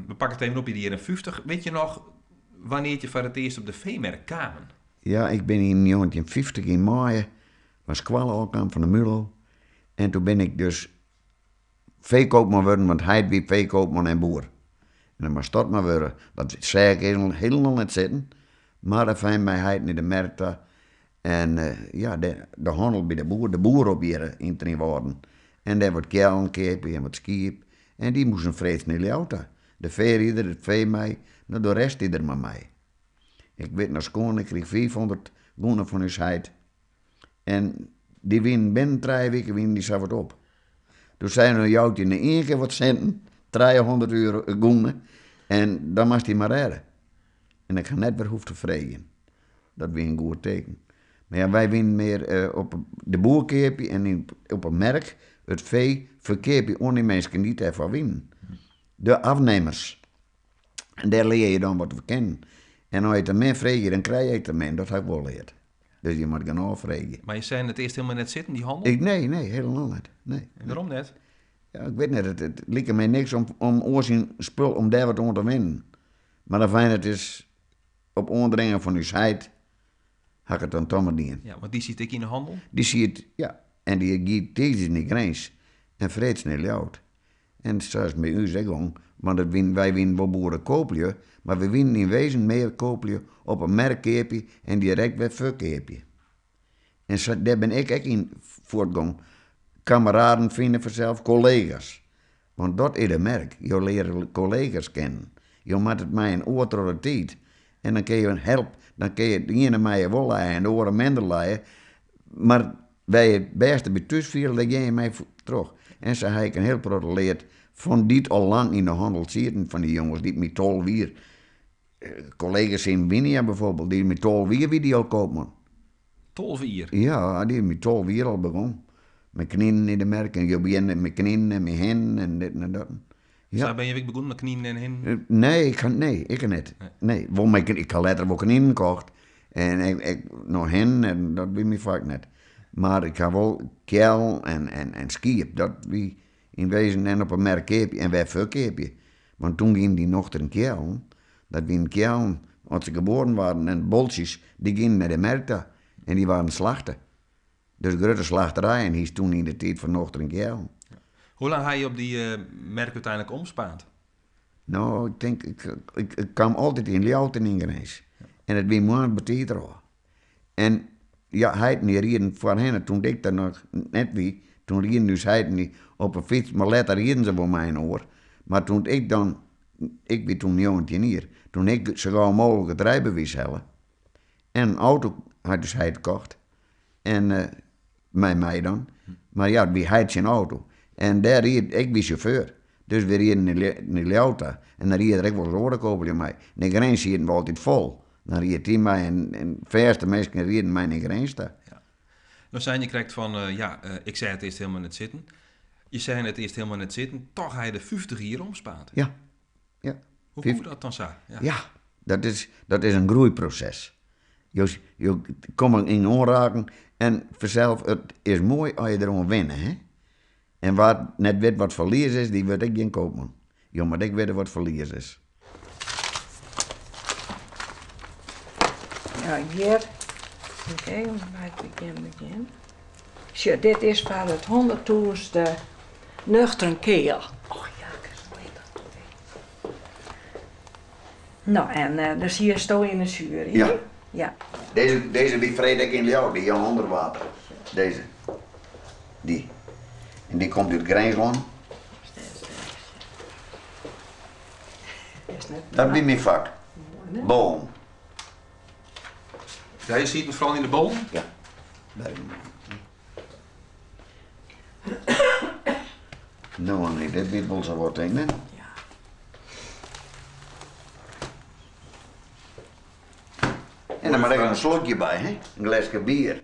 We pakke it even op yn de jierren 50. Wit je noch wannear't je foar it earst op de feemerk kamen? Ja, ik bin yn 1950 yn maaie fan skoalle ôfkaam fan de Mulo. En toen bin ik dus feekoopman wurden, want heit wie feekoopman en boer. En dan moast dat mar wurde. Dat seach ik hielendal net sitten. Mar afijn, mei heit nei de merk ta. En ja, de hannel by de boer, de boer op hjir yn Trynwâlden. En dêr wat keallen keapje en wat skiep. En dy moasten freeds nei Ljouwert ta. De feerider, it fee mei, no de rest die der mar mei. Ik wit noch skoan, ik krige 500 gûne fan ús heit. En dy wienen binnen trije wike wienen dy sawat op. Doe sei er, no jou ik dy noch ien kear wat sinten, 300 euro gûne, en dan moatst dy mar rêde. En ik ha net wer hoefd te freegjen. Dat wie in goed teken. Mar ja, wy wienen mear op de boer keapje en op 'e merk it fee ferkeapje oan dy minsken dy't dêrfoar wienen. De afnemers. En dêr lear je dan wat kennen. En as je te min freegje, dan krije je ek te min. Dat ha ik wol leard. Dus je moat genôch freegje. Mar je seinen it earst hielendal net sitten, dy hannel? Ik, nee, nee, hielendal net. Nee. En wêrom net? Ja, ik wit net, it like my niks om oars syn spul, om dêr wat oan te winnen. Mar afijn, it is op oandringen fan ús heit, ha ik it dan toch mar dien. Ja, want dy siet ek yn de hannel? Dy siet, ja. En dy gie tiisdeis nei Grins en freeds nei Ljouwert. En sa is it by ús ek gong, want it wienen, wy wienen wol boerekooplju, mar wy wienen yn wezen mear kooplju op 'e merk keapje en direkt wer ferkeapje. En sa, dêr bin ik ek yn fuortgong. Kameraden fine fansels, kollega's. Want dat is de merk, jo leare kollega's kennen. Jo moatte it mei in oar troch de tiid. En dan kinne je help, dan kinne je de iene mei je wol lije en de oare minder lije. Mar wêr je it bêste by thús fiele, dêr gean je mei troch. En sa ha ik in hiel protte leard fan dy't al lang yn de hannel sieten, fan dy jonges dy't my 12 jier, kollega's yn Winia bijvoorbeeld, dy my 12 jier wie dy al koopman. 12 jier? Ja, dy my 12 jier al begûn. Mei kninen yn de merk en jo begjinne mei kninen en mei hinnen en dit en dat. Ja. Sa bin je ek begûn mei kninen en hinnen? Nee, ik ha, nee, ik net. Nee, wol mei, ik ha letter wol kninen kocht en ik, ik, noch hinnen en dat wie myn fak net. Mar ik ha wol keallen en, en, en skiep, dat wie yn wezen en op 'e merk keapje en wer ferkeapje. Want toen gienen dy nochteren keallen, dat wienen keallen as se geboren waarden en boltsjes, dy gienen nei de merk ta en dy waarden slachte. Dus grutte slachterijen hiest toen yn de tiid fan nochteren keallen. Hoe lang ha je op dy merk úteinlik omspaand? No, ik tink, ik, ik, ik kaam altyd yn Ljouwert en yn Grins. En it wie moarns betiid derôf. En ja, heiten dy rieden foarhinne, toen ik der noch net wie, toen rieden ús heiten dy op 'e fyts, mar letter rieden se wol mei in oar. Mar toen ik dan, ik wie toen 19 jier, toen ik sa gau mooglik it rydbewiis helle en in auto hat ús heit kocht en mei my dan, mar ja, it wie heit syn auto. En dêr ried, ik wie sjauffeur, dus wy rieden nei Ljouwert ta en dan ried der ek wolris oare koplju mei. Nei Grins sieten we altyd fol. Dan ried dy mei en fêste minsken rieden mei nei Grins ta. Ja. No seine je krekt fan, ja, ik seach it earst hielendal net sitten. Je seine it earst hielendal net sitten, toch ha je der 50 jier omspaand. Ja. Ja. Hoe koe dat dan sa? Ja, ja, dat is in groeiproses. Jo, jo komme yn oanraking en fansels, it is moai as je deroan winne. Hè? En wa't net wit wat ferlies is, dy wurdt ek gjin koopman. Jo moatte ek witte wat ferlies is. Ja, hjir. Even by it begjin begjin. Sjoch, dit is foar it 100.000ste nuchteren keal. Och ja, ik is lekker. No, en dan siesto yn de sjuery. Ja. Ja. Deze wie freed ek yn Ljouwert, dy Jan Onderwater. Deze. Dy. En dy komt út Grinslân. Dat wie myn fak. Bollen. Ja, je sieten foaral yn de bollen? Ja. No, Annie, dit wie wol sa wat, hè? Ja. En dan moat ek in slokje by, hè? In gleske bier.